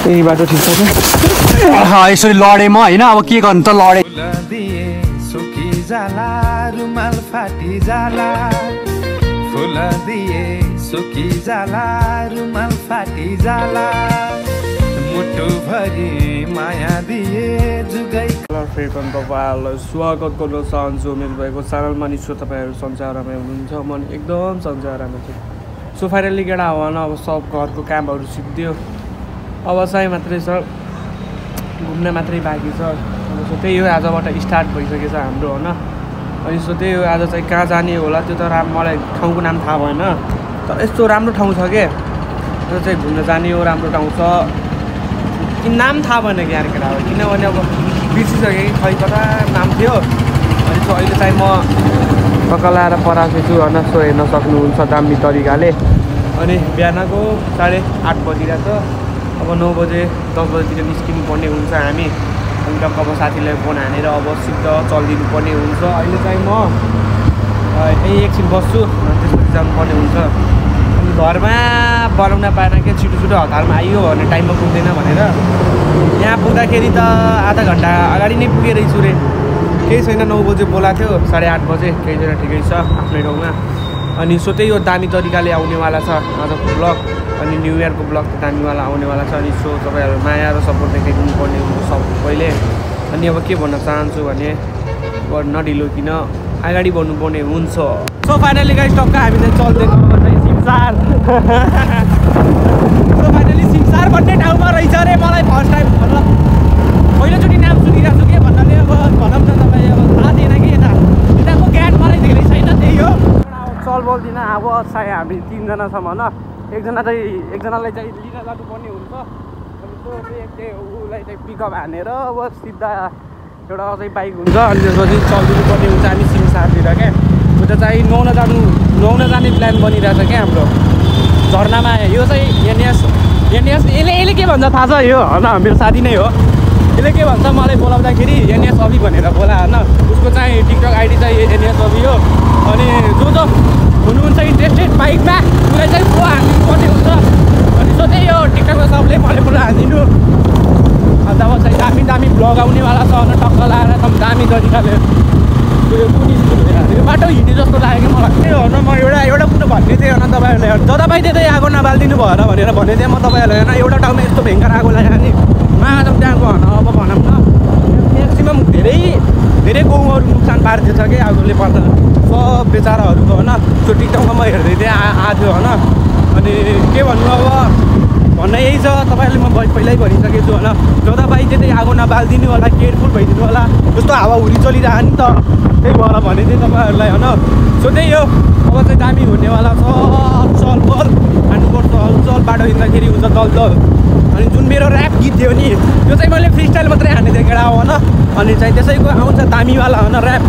यही बाटो ठिक छ क्या यसरी लडेँ म होइन अब के गर्नु त लडेँ सुकी जाला रुमाल फाटी जाला फुल दिए सुकी जाला रुमाल फाटी जाला मुटु भरि माया दिए जुगै फेरि तपाईँहरूलाई स्वागत गर्न चाहन्छु मेरो भएको च्यानलमा नि सो तपाईँहरू सन्चै आरामै हुनुहुन्छ म एकदम सन्चै आरामै छु सो फाइनली केटा हो अब सब घरको कामहरू सिद्धियो अब चाहिँ मात्रै छ घुम्न मात्रै बाँकी छ सो त्यही हो आजबाट स्टार्ट भइसकेछ हाम्रो होइन अनि सो त्यही हो आज चाहिँ कहाँ जाने होला त्यो त मलाई ठाउँको नाम थाहा भएन तर यस्तो राम्रो ठाउँ छ के त्यो चाहिँ घुम्न जाने हो राम्रो ठाउँ छ कि नाम थाहा भएन कि यार केटा हो किनभने अब बिर्सिसकेँ कि खै कता नाम थियो अनि सो अहिले चाहिँ म पकलाएर पराएको छु होइन सो हेर्न सक्नुहुन्छ दामी तरिकाले अनि बिहानको 8:30 बजिरहेको छ अब 9 बजे 10 बजेतिर निस्किनु पर्ने हुन्छ हामी अनि टक्क अब साथीलाई फोन हानेर अब सिद्ध चलिदिनु पर्ने हुन्छ अहिले चाहिँ म एकछिन बस्छु त्यसपछि जानुपर्ने हुन्छ अनि घरमा बनाउन पाएन कि छिटो हतारमा आइयो भने टाइममा पुग्दैन भनेर यहाँ पुग्दाखेरि त आधा घन्टा अगाडि नै पुगेर छु रे केही छैन 9 बजे बोलाएको थियो 8:30 बजे केही छैन ठिकै छ आफ्नै ठाउँमा अनि सो त्यही हो दामी तरिकाले आउनेवाला छ आजको ब्लग अनि न्यु इयरको ब्लग त दामीवाला आउनेवाला छ अनि सो तपाईँहरू माया र सपोर्ट देखाइदिनु पर्ने हुन्छ सबैले अनि अब के भन्न चाहन्छु भने नढिलो किन अगाडि बढ्नुपर्ने हुन्छ सो फाइनली गाइस टक्क हामी चाहिँ चल्दैछौँ सिमसार सो फाइनली सिमसार भन्ने ठाउँमा रहेछ अरे मलाई फर्स्ट टाइम मतलब पहिलोचोटि नाम सुनिरहेको छु के भन्नाले अब भनौँ न तपाईँ अब थाहा थिएन कि यताको ज्ञान मलाई धेरै छैन त्यही हो चल बोल्दिनँ अब चाहिँ हामी 3 जना छौँ होइन एकजनालाई चाहिँ लिन जानुपर्ने हुन्छ अनि त्यो चाहिँ उसलाई चाहिँ पिकअप हानेर अब सिधा एउटा चाहिँ बाइक हुन्छ अनि त्यसपछि चलिदिनु पर्ने हुन्छ हामी सिमसारतिर क्या उता चाहिँ नुहाउन जाने प्लान बनिरहेछ क्या हाम्रो झर्नामा यो चाहिँ एनएस यसले के भन्छ थाहा छ यो होइन मेरो साथी नै हो यसले के भन्छ मलाई बोलाउँदाखेरि एनएस अभि भनेर बोला होइन उसको चाहिँ टिकटक आइडी चाहिँ एनएस अभि हो अनि जो हुनुहुन्छ इन्ट्रेस्टेड बाइकमा उसलाई चाहिँ फलो हानिदिनु पर्ने हुन्छ अनि सो त्यही हो टिकटकमा सबले फलो हानिदिनु अन्त अब चाहिँ दामी भ्लग आउनेवाला छ अनि टक्क लगाएर एकदम दामी तरिकाले यो बाटो हिँड्ने जस्तो लाग्यो कि मलाई त्यही हो न म एउटा कुरो भन्ने थिएँ होइन तपाईँहरूलाई जता पाइ त्यतै आगो नबालिदिनु भएर भनेर भन्ने थिएँ म तपाईँहरूलाई होइन एउटा ठाउँमा यस्तो भयङ्कर आगो लाग्यो नि महाजम त्यहाँको भन अब भनौँ न म्याक्सिमम् धेरै गाउँहरू नोक्सान पार्दैछ कि आगोले पर्दा सब बेचाराहरूको होइन त्यो टिकटकमा म हेर्दै थिएँ आएको थियो होइन अनि के भन्नु अब भन्न यही छ तपाईँहरूले म पहिल्यै भनिसकेको छु होइन जता पाइ त्यतै आगो नबालिदिनु होला केयरफुल भइदिनु होला जस्तो हावाहुरी चलिरहेको नि त त्यही भएर भने चाहिँ तपाईँहरूलाई होइन सो त्यही हो अब चाहिँ दामी हुनेवाला छ चलबल हान्नुपर्छ चल बाटो हिँड्दाखेरि हुन्छ चल अनि जुन मेरो ऱ्याप गीत थियो नि त्यो चाहिँ मैले फ्री स्टाइल मात्रै हान्ने थिएँ केटा हो होइन अनि चाहिँ त्यसैको आउँछ दामीवाला होइन ऱ्याप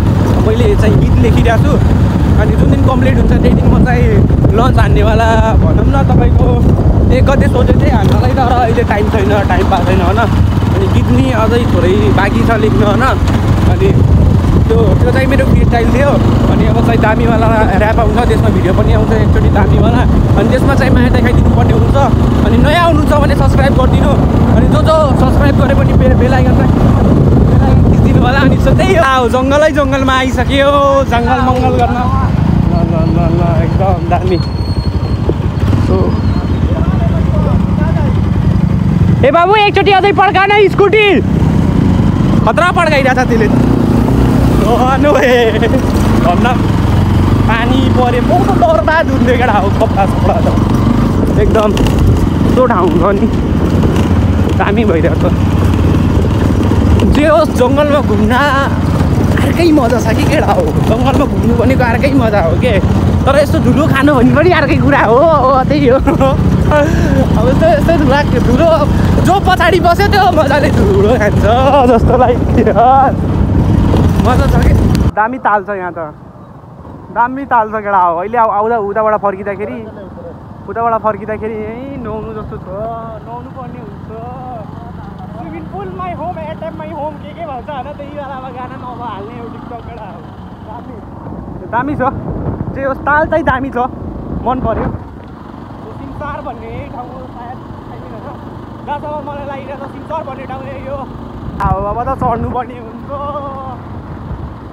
मैले चाहिँ गीत लेखिरहेको छु अनि जुन दिन कम्प्लिट हुन्छ त्यही दिन म चाहिँ लन्च हान्नेवाला भनौँ न तपाईँको 1 गते सोचेको थिएँ हान्नलाई तर अहिले टाइम छैन टाइम पाएको छैन होइन अनि गीत नि अझै थोरै बाँकी छ लेख्न होइन अनि त्यो चाहिँ मेरो फ्री स्टाइल थियो अनि अब चाहिँ दामीवाला ऱ्याप आउँछ त्यसमा भिडियो पनि आउँछ एकचोटि दामीवाला अनि त्यसमा चाहिँ माया देखाइदिनु पर्ने हुन्छ अनि नयाँ आउनुहुन्छ भने सब्सक्राइब गरिदिनु अनि जो सब्सक्राइब गरे पनि बेल आइकन खिचिदिनु होला अनि त्यही हो जङ्गलमा आइसक्यो जङ्गल मङ्गल गर्न ल एकदम दामी सो ए बाबु एकचोटि अझै पड्का न स्कुटी खतरा पड्काइरहेछ त्यसले भन्न पानी पऱ्यो बहुत डरबाद हुन्थ्यो केटा हो कपडा सपडा त एकदम त्यो ठाउँ छ नि दामी भइरहेको छ जे होस् जङ्गलमा घुम्न अर्कै मजा छ कि केटा हो जङ्गलमा घुम्नु भनेको अर्कै मजा हो के तर यस्तो धुलो खानु भने पनि अर्कै कुरा हो त्यही हो अब यस्तो धुलो जो पछाडि बस्यो त्यो मजाले धुलो खान्छ जस्तो लाग्यो मजा छ कि दामी ताल छ यहाँ त दामी ताल छ केटा हो अहिले उताबाट फर्किँदाखेरि यहीँ नुहाउनु जस्तो छ नुहाउनु पर्ने हुन्छ स्विमिङ पुल माई होम एटएम माई होम के भन्छ होइन त्यही बेलामा गाना नहाल्ने एउटा टिकटक केटा हो दामी छ जे होस् ताल चाहिँ दामी छ मन पर्यो सिमसार भन्ने ठाउँ सायद जहाँसम्म मलाई लागिरहेको छ सिमसार भन्ने ठाउँ यो अब त चढ्नुपर्ने हुन्छ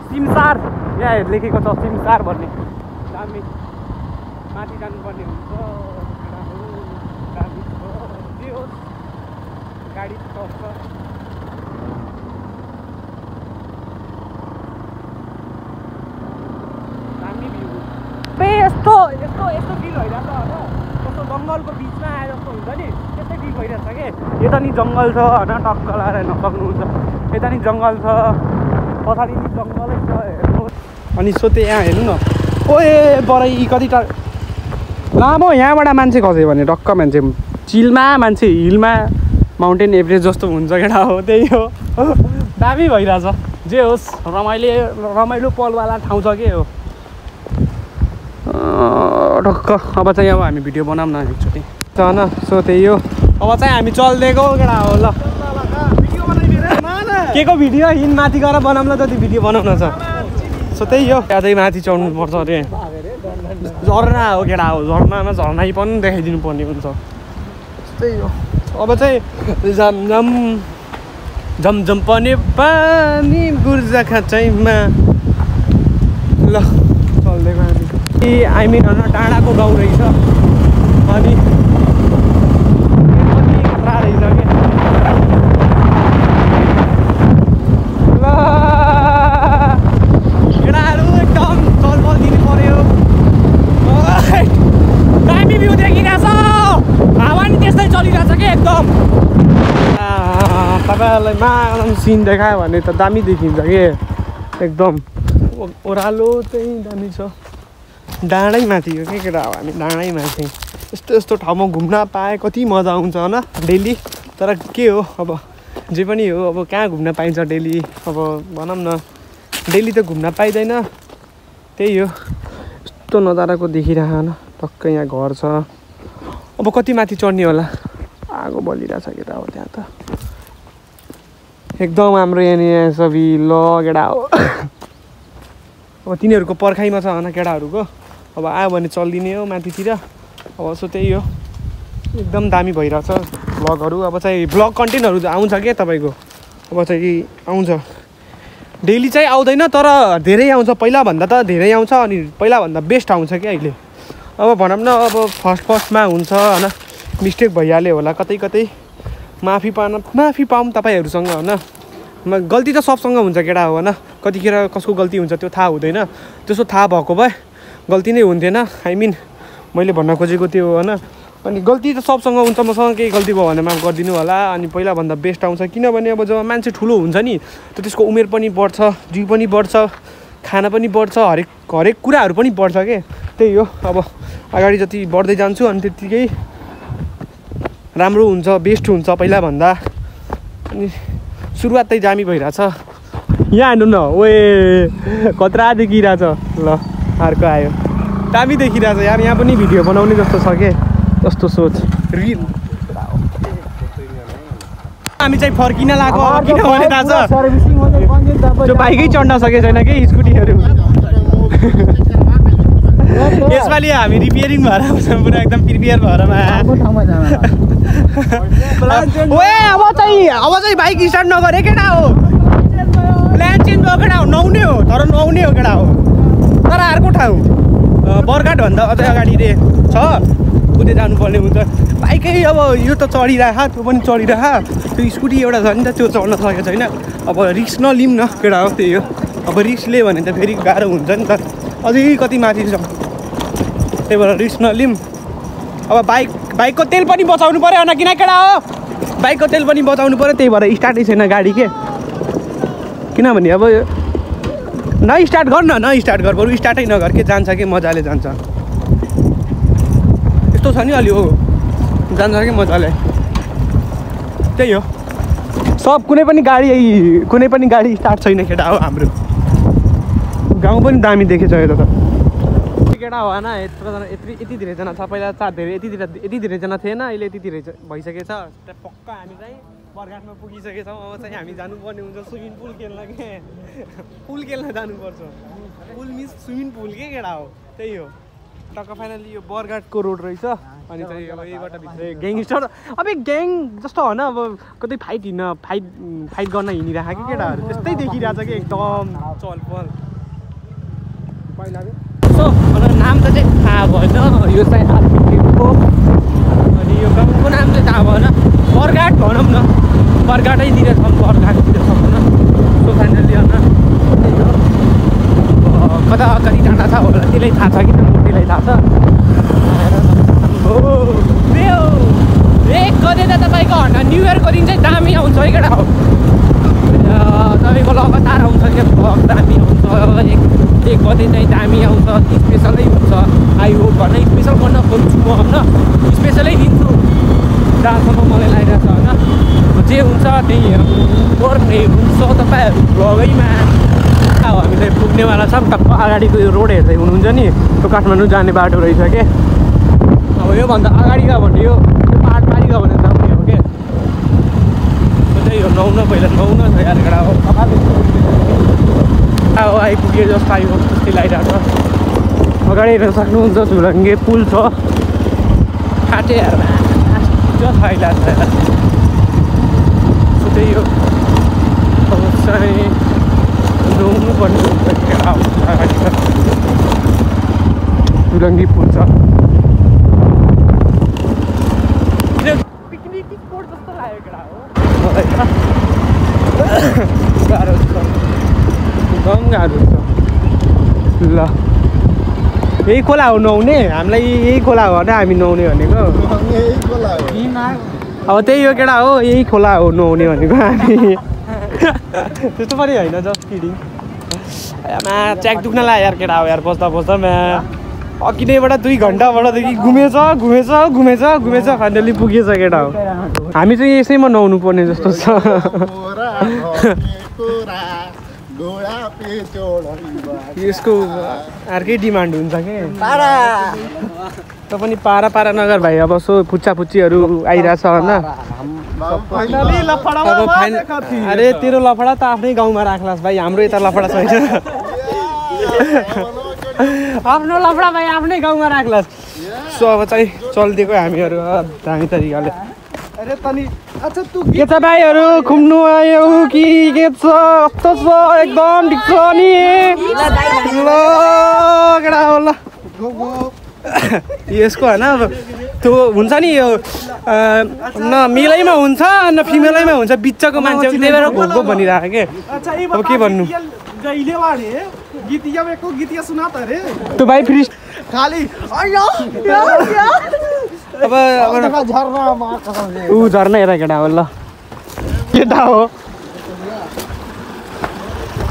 सिमसार यहाँ लेखेको छ सिमसार भन्ने दामी माथि जानुपर्ने हुन्छ दामी जे होस् गाडी चढ्छ दामी भ्यू यस्तो यस्तो यस्तो फिल भइरहेछ होइन कस्तो जङ्गलको बिचमा आए जस्तो हुन्छ नि त्यस्तै फिल भइरहेछ कि यता नि जङ्गल छ होइन टक्क लगाएर हेर्न सक्नुहुन्छ यता नि जङ्गल छ पछाडि नि जङ्गलै छ हेर्नु अनि सो त्यही यहाँ हेर्नु न ओए बरै कति लामो यहाँबाट मान्छे खस्यो भने टक्क मान्छे चिलमा मान्छे हिलमा माउन्टेन एभरेस्ट जस्तो हुन्छ केटा हो त्यही हो दामी भइरहेछ जे होस् रमाइलो पलवाला ठाउँ छ के हो टक्क अब चाहिँ अब हामी भिडियो बनाऊँ न एकचोटि होइन सो त्यही हो अब चाहिँ हामी चल्दिएको केटा हो ल के को भिडियो हिँड माथि गएर बनाऊँ न जति भिडियो बनाउन छ सो त्यही हो यादै माथि चढ्नुपर्छ अरे झर्ना हो केटा हो झर्नामा झर्नै पनि देखाइदिनु पर्ने हुन्छ त्यही हो अब चाहिँ झमझम पर्ने पानी गुर्जा खाँचैमा ल चल्दिएको हामी आई मिन होइन डाँडाको गाउँ रहेछ अनि खतरा रहेछ कि ल केटाहरू एकदम चलबल दिनु पर्यो दामी भ्यू देखिरहेछ हावा नि त्यस्तै चलिरहेछ कि एकदम तपाईँहरूलाई माम सिन देखायो भने त दामी देखिन्छ कि एकदम ओह्रालो चाहिँ दामी छ डाँडै माथि हो कि केटा हो हामी डाँडै माथि यस्तो यस्तो ठाउँमा घुम्न पाए कति मजा आउँछ होइन डेली तर के हो अब जे पनि हो अब कहाँ घुम्न पाइन्छ डेली अब भनौँ न डेली त घुम्न पाइँदैन त्यही हो यस्तो नजाराको देखिरह न टक्कै यहाँ घर छ अब कति माथि चढ्ने होला आगो बलिरहेछ केटा हो त्यहाँ त एकदम हाम्रो यहाँनिर सबै ल केटा हो अब तिनीहरूको पर्खाइमा छ होइन केटाहरूको अब आयो भने चलिदिने हो माथितिर अब सो त्यही हो एकदम दामी भइरहेछ भ्लगहरू अब चाहिँ भ्लग कन्टेन्टहरू आउँछ क्या तपाईँको अब चाहिँ आउँछ डेली चाहिँ आउँदैन तर धेरै आउँछ पहिलाभन्दा त धेरै आउँछ अनि पहिलाभन्दा बेस्ट आउँछ क्या अहिले अब भनौँ न अब फर्स्टमा हुन्छ होइन मिस्टेक भइहाल्यो होला कतै कतै माफी पाऊँ तपाईँहरूसँग होइन गल्ती त सबसँग हुन्छ केटा हो होइन कतिखेर कसको गल्ती हुन्छ त्यो थाहा हुँदैन त्यसो थाहा भएको भए गल्ती नै हुन्थेन आई मिन मैले भन्न खोजेको त्यो होइन अनि गल्ती त सबसँग हुन्छ मसँग केही गल्ती भयो भने माफ गरिदिनु होला अनि पहिलाभन्दा बेस्ट आउँछ किनभने अब जब मान्छे ठुलो हुन्छ नि त त्यसको उमेर पनि बढ्छ जिउ पनि बढ्छ खाना पनि बढ्छ हरेक कुराहरू पनि बढ्छ के त्यही हो अब अगाडि जति बढ्दै जान्छु अनि त्यत्तिकै राम्रो हुन्छ बेस्ट हुन्छ पहिलाभन्दा अनि सुरुवात चाहिँ दामी भइरहेछ यहाँ हेर्नु न ओए खतरा देखिरहेछ ल अर्को आयो दामी देखिरहेछ यार यहाँ पनि भिडियो बनाउने जस्तो छ के जस्तो सोच रिल हामी चाहिँ फर्किन लागेको किनभने थाहा छ त्यो बाइकै चढ्न सकेको छैन कि स्कुटीहरू यसपालि हामी रिपेयरिङ भएर आउँछौँ पुरा एकदम प्रिपेयर भएर ओए अब चाहिँ बाइक स्टार्ट नगरे केटा हो प्लान चेन्ज भएको केटा हो नआउने हो तर नआउने हो केटा हो तर अर्को ठाउँ बरघाटभन्दा अझै अगाडि रे छ कुदै जानुपर्ने हुन्छ बाइकै अब यो त चढिरह त्यो पनि चढिरह त्यो स्कुटी एउटा छ नि त त्यो चढ्न सकेको छैन अब रिस्क नलिउँ न केटा हो त्यही हो अब रिस्क लियो भने त फेरि गाह्रो हुन्छ नि त अझै कति माथि छ त्यही भएर रिस्क नलिउँ अब बाइकको तेल पनि बचाउनु पऱ्यो होइन किन केटा हो बाइकको तेल पनि बचाउनु पऱ्यो त्यही भएर स्टार्टै छैन गाडी के किनभने अब न स्टार्ट गर न स्टार्ट गर बरु स्टार्टै नगर के जान्छ कि मजाले जान्छ यस्तो छ नि अलि हो जान्छ कि मजाले त्यही हो सब कुनै पनि गाडी स्टार्ट छैन केटा हो हाम्रो गाउँ पनि दामी देखेछ यो त केटा हो होइन यति धेरैजना छ पहिला यति धेरैजना थिएन अहिले यति धेरै भइसकेछ पक्का हामी चाहिँ बरघाटमा पुगिसकेछौँ अब चाहिँ हामी जानुपर्ने हुन्छ स्विमिङ पुल खेल्न के पुल खेल्न जानुपर्छ पुल मिन्स स्विमिङ पुल के केटा हो त्यही हो टक्क फाइनली यो बरघाटको रोड रहेछ अनि चाहिँ अब यहीबाट भित्रै ग्याङस्टर अब ग्याङ जस्तो होइन अब कतै फाइट गर्न हिँडिरहेको कि केटाहरू त्यस्तै देखिरहेछ कि एकदम चलपल सो नाम त चाहिँ थाहा भएन यो चाहिँ आर्मीको अनि यो गाउँको नाम चाहिँ थाहा भएन बरघाट भनौँ न बरघाटै दिनेछ बरघाटतिर छ भन सो फाइनल्ली होइन कता कति टाढा छ होला त्यसलाई थाहा छ कि त्यसलाई थाहा छ एक गते त तपाईँको न्यु इयरको दिन चाहिँ दामी आउँछ है केटा हो तपाईँको लगातार आउँछ क्या भ्लग दामी आउँछ एक गते चाहिँ दामी आउँछ स्पेसलै हुन्छ आई होप भन्न स्पेसल गर्न खोज्छु म होइन स्पेसलै दिन्छु जहाँसम्म मलाई लागिरहेको छ होइन जे हुन्छ त्यही गर्ने हुन्छ तपाईँहरू भ्लगैमा अब हामीलाई पुग्नेवाला छ टक्क अगाडिको यो रोड हेर्दै हुनुहुन्छ नि त्यो काठमाडौँ जाने बाटो रहेछ के अब योभन्दा अगाडि गयो भने यो पाहाड पारि गयो भने जाने हो क्या त्यही हो नुहाउन पहिला नुहाउन छ यार केटा हो अब आइपुग्यो जस्तो आयो त्यस्तै लागिरहेको छ अगाडि हेर्न सक्नुहुन्छ झुलङ्गे पुल छ फाटे हेर्न फाइला छ त्यही हो अब चाहिँ नुहाउनु पर्ने हुन्छ केटा अगाडि छ झुलङ्गे पुल छ पिकनिक स्पोट जस्तो लाग्यो केटा हो गाह्रो छ एकदम गाह्रो छ ल यही खोला हो नुहाउने हामीलाई यही खोला हो होइन हामी नुहाउने भनेको अब त्यही हो केटा हो यही खोला हो नुहाउने भनेको हामी त्यस्तो पनि होइन जस्ट किडिङ मा च्याक दुख्न लाग्यो यार केटा हो यार बस्दा बस्दा मा अघि नैबाट 2 घन्टाबाटदेखि घुमेछ फाइनली पुगेछ केटा हो हामी चाहिँ यसैमा नुहाउनु पर्ने जस्तो छ यसको अर्कै डिमान्ड हुन्छ कि त पनि पारा नगर भाइ अब सो फुच्चाफुच्चीहरू आइरहेछ होइन अरे तेरो लफडा त आफ्नै गाउँमा राख्लास् भाइ हाम्रो यता लफडा छैन आफ्नो लफडा भाइ आफ्नै गाउँमा राख्लास् सो अब चाहिँ चलिदिएको हामीहरू दामी तरिकाले के छ भाइहरू घुम्नु आयो कि के छ कस्तो छ एकदम ठिक छ नि ल केटा हो ल यसको होइन त्यो हुन्छ नि यो न मेलैमा हुन्छ न फिमेलैमा हुन्छ बिचको मान्छे त्यही भएर घोको भनिरहेको के अब के भन्नु त्यो भाइ फ्री खाली अब ऊ झर्ना हेर केटा हो ल केटा हो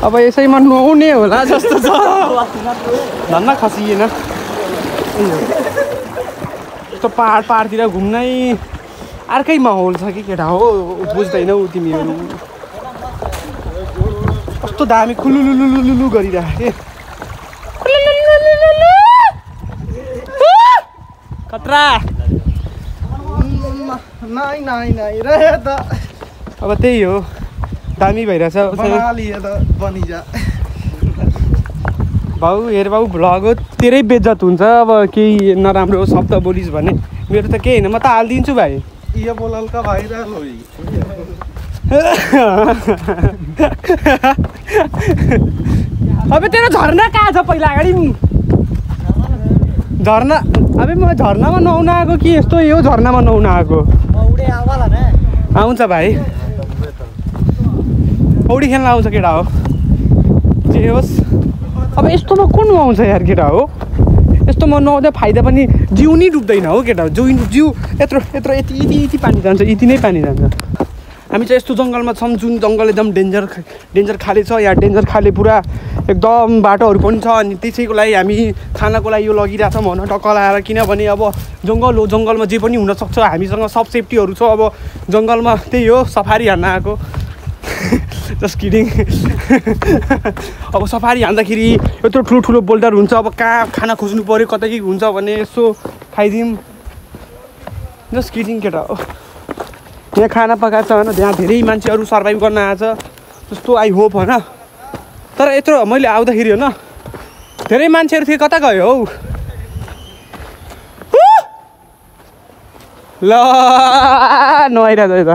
अब यसैमा नुहाउने होला जस्तो छ धन्न खसिएन यस्तो पाहाडतिर घुम्नै अर्कै माहौल छ कि केटा हो बुझ्दैनौ तिमीहरू कस्तो दामी खुलुलुलुलुलु गरिरहेको खतरा अब त्यही हो दामी भइरहेछ भाउ हेर भाउ भ्लग हो तेरै बेज्जत हुन्छ अब केही नराम्रो शब्द बोलिस् भने मेरो त केही होइन म त हालिदिन्छु भाइ अब तेरो झर्ना कहाँ छ पहिला अगाडि झर्ना अब म झर्नामा नुहाउन आएको कि यस्तो यो झर्नामा नुहाउन आएको आउँछ भाइ पौडी खेल्न आउँछ केटा हो जे होस् अब यस्तोमा को नुहाउँछ यार केटा हो यस्तोमा नुहाउँदा फाइदा पनि जिउ नै डुब्दैन हो केटा हो जिउ यत्रो यति पानी जान्छ यति नै पानी जान्छ हामी चाहिँ यस्तो जङ्गलमा छौँ जुन जङ्गल एकदम डेन्जर खाले छ यहाँ डेन्जर खाले पुरा एकदम बाटोहरू पनि छ अनि त्यसैको लागि हामी खानाको लागि यो लगिरहेछौँ भन टक्क लगाएर किनभने अब जङ्गल हो जङ्गलमा जे पनि हुनसक्छ हामीसँग सब सेफ्टीहरू छ अब जङ्गलमा त्यही हो सफारी हान्न आएको जस्ट किडिङ अब सफारी हान्दाखेरि यत्रो ठुलो बोल्डर हुन्छ अब कहाँ खाना खोज्नु पऱ्यो कतै हुन्छ भने यसो खाइदिउँ जस्ट किडिङ केटा हो यहाँ खाना पकाएको छ होइन त्यहाँ धेरै मान्छेहरू सर्भाइभ गर्न आएछ जस्तो आई होप होइन तर यत्रो मैले आउँदाखेरि होइन धेरै मान्छेहरू थिए कता गयो हौ ल नुहाइरहेछ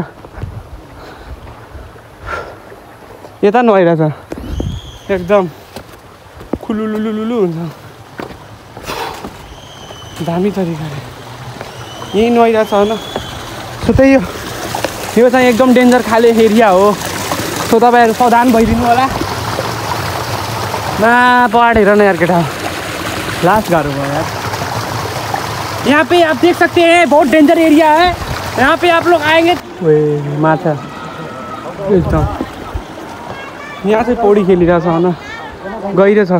यता नुहाइरहेछ एकदम खुलुलुलुलुलु हुन्छ दामी तरिकाले यहीँ नुहाइरहेछ होइन सो त्यही हो यो चाहिँ एकदम डेन्जर खाले एरिया हो सो तपाईँहरू सावधान भइदिनु होला पहाड हेर न यार केटा लास्ट गाह्रो भयो यार यहाँ पे आप देख सकते हैं बहुत डेंजर एरिया है यहाँ पे आप लोग आएंगे माछा एकदम यहाँ चाहिँ पौडी खेलिरहेछ होइन गहिरो छ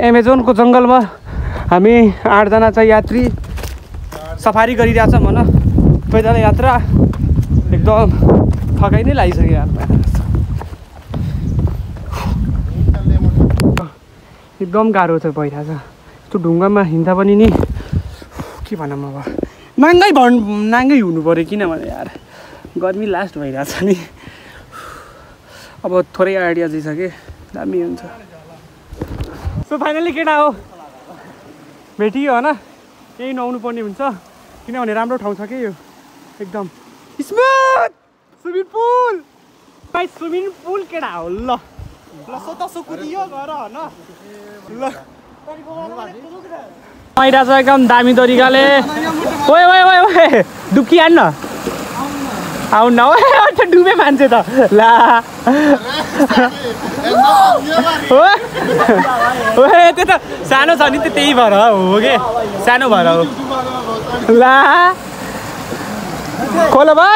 एमेजोनको जङ्गलमा हामी 8 जना चाहिँ यात्री सफारी गरिरहेछौँ होइन पैदल यात्रा एकदम थकाइ नै लागिसक्यो यार एकदम गाह्रो छ भइरहेछ यस्तो ढुङ्गामा हिँड्दा पनि नि के भनौँ अब नाङ्गै हुनु पऱ्यो किनभने यार गर्मी लास्ट भइरहेछ नि अब थोरै आइडिया दिइसकेँ दामी हुन्छ सो फाइनली केटा हो भेटियो होइन केही नआउनु पर्ने हुन्छ किनभने राम्रो ठाउँ छ कि यो एकदम स्मुथ स्विमिङ पुल भाइ स्विमिङ पुल केटा हो ल सो कुदियो गर होइन ल आइरहेछ एकदम दामी तरिकाले ओए ओए ओए ओए डुब्की हान्न आउन त्यो डुबे मान्छे त ला ओए त्यो त सानो छ नि त्यही भएर हो कि सानो भएर हो ला खोला बा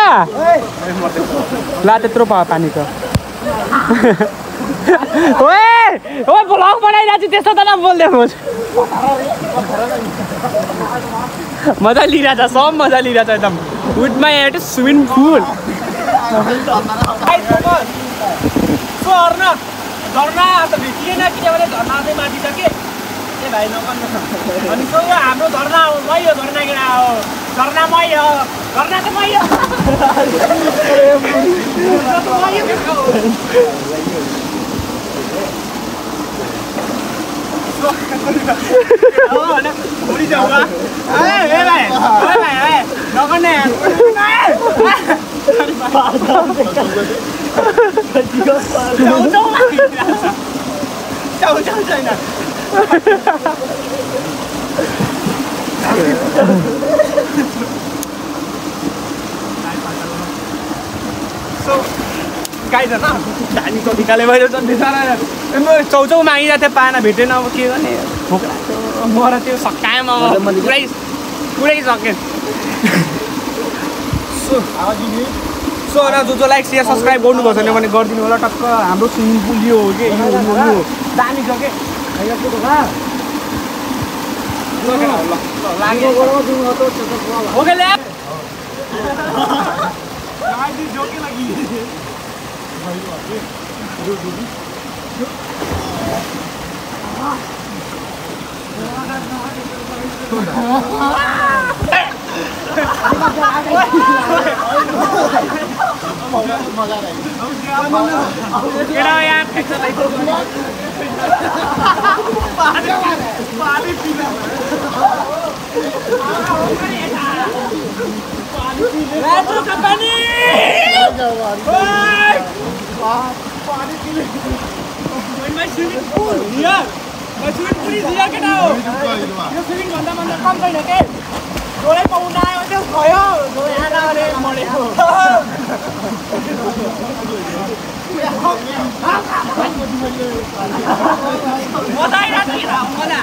ला त्यत्रो पानी छ ओए ओए ब्लग बनाइरहेको छु त्यस्तो त नबोल्दै म मजा लिइरहेछ सब मजा लिइरहेछ एकदम with my at swimming pool झर्ना त भेटिएन किनभने झर्ना चाहिँ माथि छ कि ए भाइ नगर्नु अनि सो हाम्रो झर्ना हो मै हो झर्ना केटा हो झर्ना मै हो झर्ना चाहिँ मै हो गाइज होइन धानी तरिकाले बाहिर चौचौ मागिरहेको थिएँ पाना भेटेन अब के गर्ने म र त्यो सकाएँ पुरै सकेँ सो र जो लाइक सेयर सब्सक्राइब गर्नुभएको छैन भने गरिदिनु होला टक्क हाम्रो स्विमिङ पुल यो हो कि दामी छ कि ओके ल्याब स्विमिङ भन्दा कम छैन के जोडै पाउन आयो त्यो भयो मरेको मजा आइरहेको छ मजा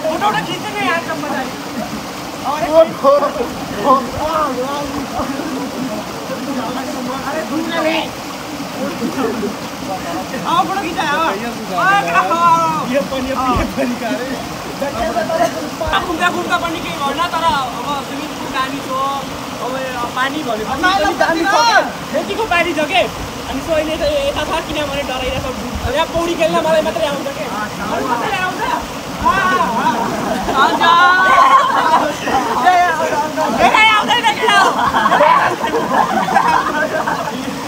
फोटो खिच्नु नै आएको मजा फोटो खिचायो घुम्दा पनि केही गर्न तर अब स्विमिङ पुल दामी छ अब पानी भनेपछि यतिको पानी छ के अनि सो अहिले चाहिँ यता छ किनभने डराइरहेको यहाँ पौडी खेल्न मलाई मात्रै आउँछ के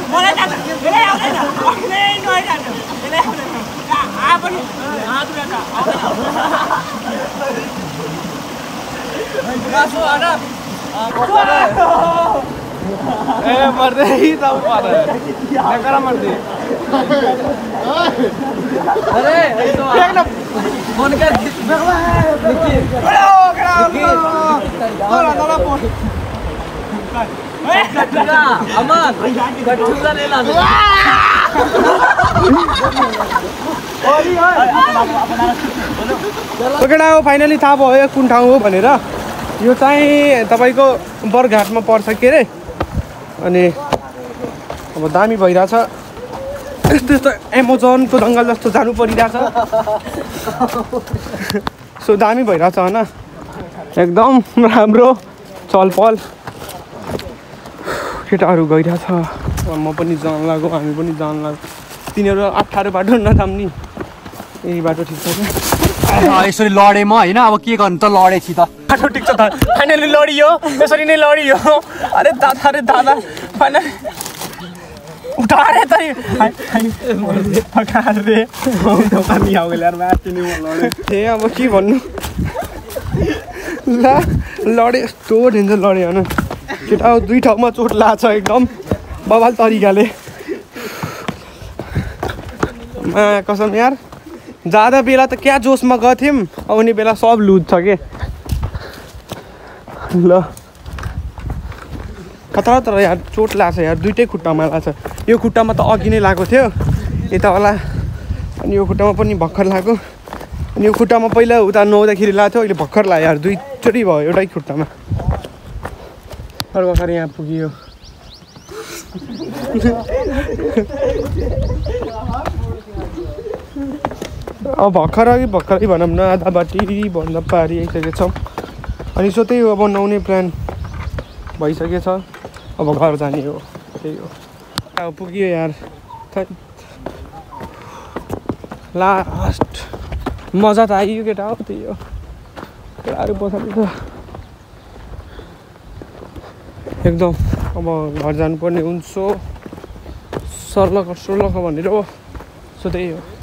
मलाई मर्दै त मर्दै केटा हो फाइनली थाहा भयो कुन ठाउँ हो भनेर यो चाहिँ तपाईँको बरघाटमा पर्छ के अरे अनि अब दामी भइरहेछ यस्तो एमाजोनको जङ्गल जस्तो जानु परिरहेछ सो दामी भइरहेछ होइन एकदम राम्रो चलपल केटाहरू गइरहेछ म पनि जान लाग्यो हामी पनि जान लाग्यो तिनीहरू 18 बाटो नथाम्ने यही बाटो ठिक छ यसरी लडेँ म होइन अब के गर्नु त लडेपछि त बाटो ठिक छ त फाइनली लडियो यसरी नै लडियो अरे दादा फाइनली उठारे त अब के भन्नु ल लडे यस्तो डेन्जर लड्यो होइन केटा दुई ठाउँमा चोट लाग्छ एकदम बवाल तरिकाले कसम यार जाँदा बेला त क्या जोसमा गएको थियौँ आउने बेला सब लुज छ के ल खतरा तर यार चोट लाग्छ यार दुइटै खुट्टामा लाग्छ यो खुट्टामा त अघि नै लागेको थियो यतावाला अनि यो खुट्टामा पनि भर्खर लाग्यो अनि यो खुट्टामा पहिला उता नुहाउँदाखेरि लाग्थ्यो थियो अहिले भर्खर लाग्यो यार दुईचोटि भयो एउटै खुट्टामा भर्खर यहाँ पुगियो अब भर्खरै भनौँ न आधा बाटी भन्दा पारी आइसकेको छौँ अनि सो त्यही हो अब नुहाउने प्लान भइसकेछ अब घर जाने हो त्यही हो अब पुग्यो यार लास्ट मजा त आइयो केटा हो त्यही हो केटाहरू पछाडि छ एकदम अब घर जानुपर्ने हुन्छ सर्लक भनेर हो सो त्यही हो